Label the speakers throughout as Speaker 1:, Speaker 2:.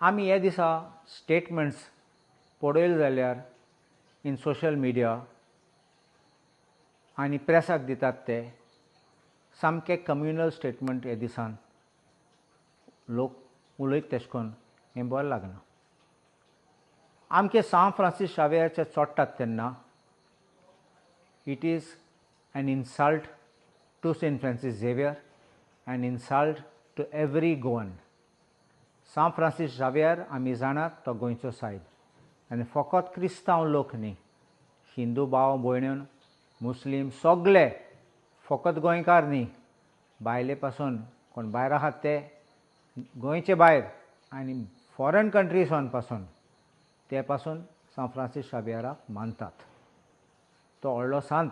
Speaker 1: आमी हे दिसा स्टेटमेंट्स पळयले जाल्यार इन सोशल मिडिया आनी प्रेसाक दितात ते सामके कम्युनल स्टेटमेंट हे दिसान लोक उलयत तेश कोन्न हें बरें लागना. आमचे सांत फ्रांसीस शावियराचे चोडटात तेन्ना it is an insult to Saint Francis Xavier, an insult to every Goan. Sant Francis Xavier आमी जाणात तो गोंयचो सायब आनी फकत क्रिस्तांव लोक न्ही, हिंदू भाव भयण, मुस्लीम सगले, फकत गोंयकार न्ही, भायले पासून कोण भायर आहात ते गोंयचे भायर आनी फॉरेन कंट्रीसान पासून ते पासून सांत फ्रांसीस शावियराक मानतात. तो व्हडलो सांत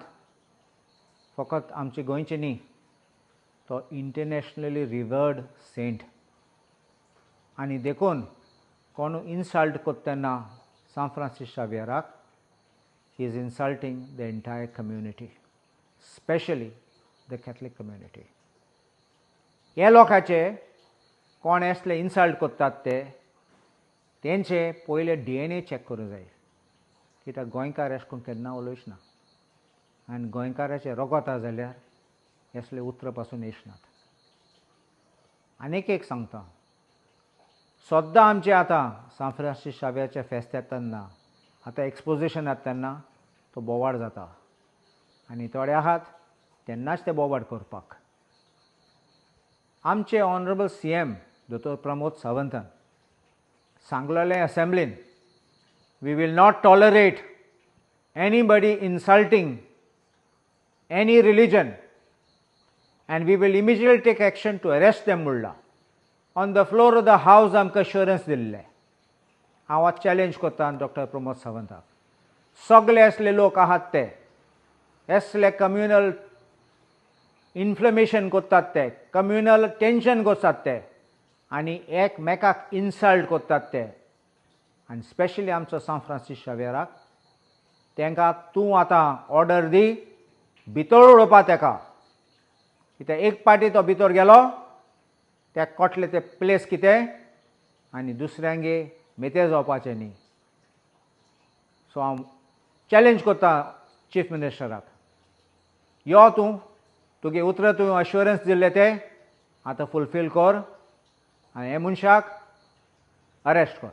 Speaker 1: फकत आमचे गोंयचे न्ही, तो इंटरनॅशनली रिवर्ड सेंट. आनी देखून कोण इन्सल्ट करता तेन्ना सांत Francis शावियराक, he is insulting the entire community, specially the Catholic community. हे लोकांचे कोण असले इन्सल्ट करतात ते तेंचे पयले DNA check करूंक जाय, कित्याक गोंयकार अशें करून केन्ना उलयच ना आनी गोंयकाराचें रोगोत आसा जाल्यार असले उतरां पासून येच नात. आनीक एक सांगता, सद्दां आमचें आतां सांत फ्रांसीस शावियराचें फेस्त येता तेन्ना, आतां एक्सपोजिशन येता तेन्ना तो बोवाळ जाता आनी थोडे आहात तेन्नाच ते बोवाळ करपाक. आमचे ऑनरेबल CM दोतोर प्रमोद सावंतान सांगलेलें असेंब्लीन, we will not tolerate anybody insulting any religion and we will immediately take action to arrest them म्हणला. On the floor of the house आमकां अश्युरन्स दिल्लें. हांव आतां चॅलेंज करता डॉक्टर प्रमोद सावंताक, सगले असले लोक आहात ते असले कम्युनल इन्फ्लेमेशन करतात ते, कम्युनल टेंशन करतात ते आनी एकमेकाक इन्सल्ट करतात ते, आनी स्पेशली आमचो सांत फ्रांसीस शावियराक, तांकां तूं आतां ऑर्डर दी भितर उडोवपा तेका, कित्याक एक पाटी तो भितर गेलो त्या कोटले ते प्लेस कितें आनी दुसऱ्यांगे मेते जावपाचें न्ही. सो हांव चॅलेंज करता चीफ मिनिस्टराक, यो तूं, तुगे उतरां तुवें अश्युरन्स दिल्लें तें आतां फुलफील कर आनी हे मनशाक अरेस्ट कर.